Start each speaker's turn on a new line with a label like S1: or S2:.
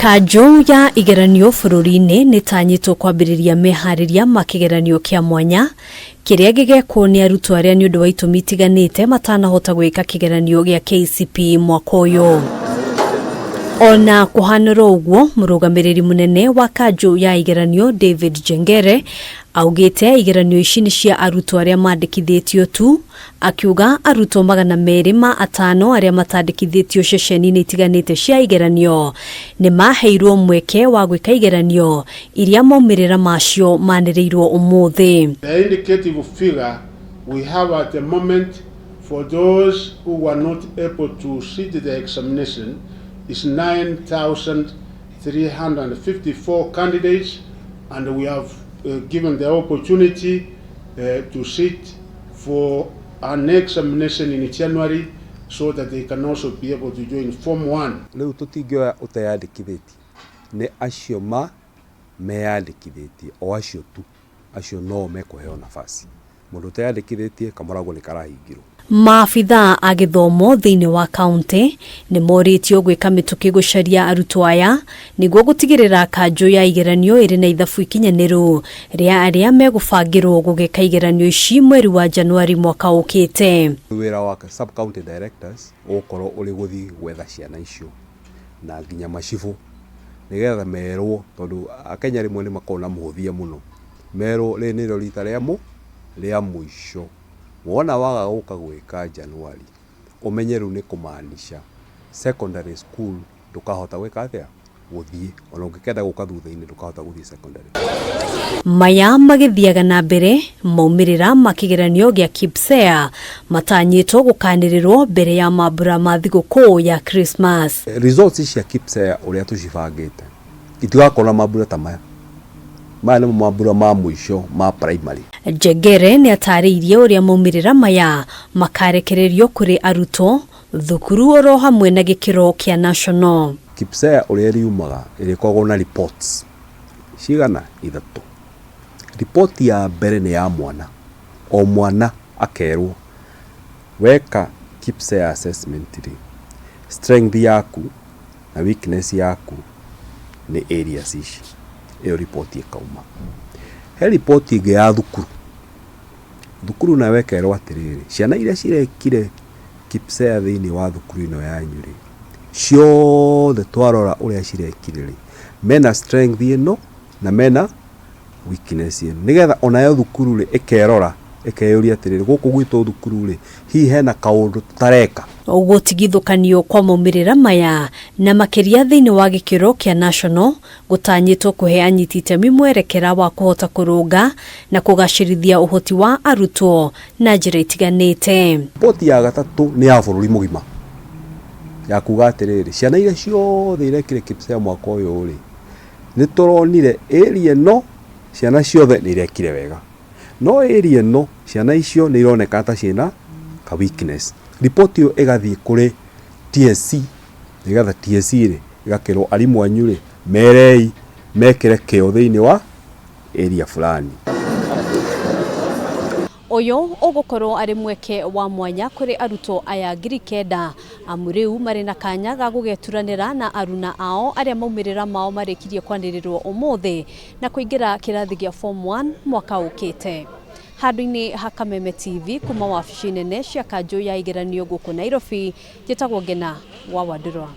S1: Kanjũ ya igeranio bũrũri-inĩ nĩtanyĩtwo kwambĩrĩria meharĩria ma kĩgeranio kĩa mwanya kĩrĩa gĩgekwo nĩ arutwo arĩa nĩ ũndũ wa itũmi itiganĩte matanahota gwĩka kĩgeranio gĩa KCPE mwaka ũyũ. Ona kũhanĩra ũguo, mũrũgamĩrĩri mũnene wa kanjũ ya igeranio David Njengere augĩte igeranio ici nĩ cia arutwo arĩa mandĩkithĩtio tu, akiuga arutwo 205 arĩa matandĩkithĩtio ceceni-inĩ itiganĩte cia igeranio nĩ maheirwo mweke wa gwĩka igeranio iria maumĩrĩra macio manĩrĩirwo ũmũthĩ.
S2: The indicative figure we have at the moment for those who were not able to sit the examination is 9,354 candidates, and we have given the opportunity to sit for an examination in January so that they can also be able to join Form 1.
S3: Rĩu tũtingĩoya ũteyandĩkithĩtie, nĩ acio ma meyandĩkithĩtie, o acio tu, acio no mekũheo nafasi. Mũndũ ũteyandĩkithĩtie kamũrango nĩ karahingirwo.
S1: Maabithaa a gĩthomo thĩinĩ wa kaunti nĩ morĩtio gwĩka mĩtũkĩ gũcaria arutwo aya nĩguo gũtigĩrĩra kanjũ ya igeranio ĩrĩ na ithabu ikinyanĩru rĩa arĩa megũbangĩrwo gũgĩka igeranio ici mweri wa Januari mwaka ũkĩte.
S3: Wĩra wa sub county directors ũgũkorwo ũrĩ gũthiĩ gwetha ciana icio na nginya macibũ nĩgetha merwo, tondũ Akenya rĩmwe nĩ makoragwo na mũhũthia mũno, merwo rĩrĩ nĩrĩo rita rĩa mũico, wona waga gũka gwĩka Januari ũmenye rĩu nĩ kũmaanisha secondary school ndũkahota gwĩka atĩa, gũthiĩ, ona ũngĩkenda gũka thutha-inĩ ndũkahota gũthiĩ secondary.
S1: Maya magĩthiaga na mbere, maumĩrĩra ma kĩgeranio gĩa KPSEA matanyĩtwo gũkanĩrĩrwo mbere ya mambura ma thigũkũ ya Christmas.
S3: Results cia KPSEA ũrĩa tũcibangĩte itigakorwo na mambura ta maya. Maya nĩmo mambura ma mũico ma primary.
S1: Njengere nĩ atarĩirie ũrĩa maumĩrĩra maya makarekererio kũrĩ arutwo, thukuru oro hamwe na gĩkĩro kĩa national.
S3: KPSEA ũrĩa ĩriumaga ĩrĩkoragwo na reports cigana ithatũ. Ripoti ya mbere nĩ ya mwana, o mwana akerwo weka KPSEA assessment rĩ, strength yaku na weakness yaku nĩ areas ici. Ĩyo ripoti ĩkauma. He ripoti ĩngĩ ya thukuru, thukuru nayo ĩkerwo atĩrĩrĩ, ciana iria cirekire KPSEA thĩinĩ wa thukuru ĩno yanyu rĩ, ciothe twarora ũrĩa cirekire rĩ, mena strength ĩno na mena weakness ĩno, nĩgetha onayo thukuru rĩ ĩkerora ĩkeyũria atĩrĩrĩ, gũkũ gwitũ thukuru rĩ, hihi hena kaũndũ tũtareka.
S1: Gũtigithũkanio kwa maumĩrĩra maya na makĩria thĩinĩ wa gĩkĩro kĩa national gũtanyĩtwo kũhe anyiti itemi mwerekera wa kũhota kũrũnga na kũgacĩrithia ũhoti wa arutwo na njĩra itiganĩte.
S3: Ripoti ya gatatũ nĩ ya bũrũri mũgima ya kuga atĩrĩrĩ, ciana iria ciothe irekire KPSEA mwaka ũyũ rĩ, nĩ tũronire area ĩno ciana ciothe nĩ irekire wega, no area ĩno ciana icio nĩ ironeka ta ciĩna ka weakness. Ripoti ĩyo ĩgathiĩ kũrĩ TSC, nĩgetha TSC rĩ ĩgakĩrwo arimũ anyu rĩ, merei mekĩre kĩo thĩinĩ wa area fulani.
S1: Ũyũ ũgũkorwo arĩ mweke wa mwanya kũrĩ arutwo aya 9,000 amu rĩu marĩ na kanya ga gũgeturanĩra na aruna ao arĩa maumĩrĩra mao marĩkirie kwanĩrĩrwo ũmũthĩ na kũingĩra kĩrathi gĩa Form 1 mwaka ũkĩte. Handũ-inĩ ha Kameme TV kuma wabici nene cia kanjũ ya igeranio gũkũ Nairobi, njĩtagwo Ngena wa Wandũrwa.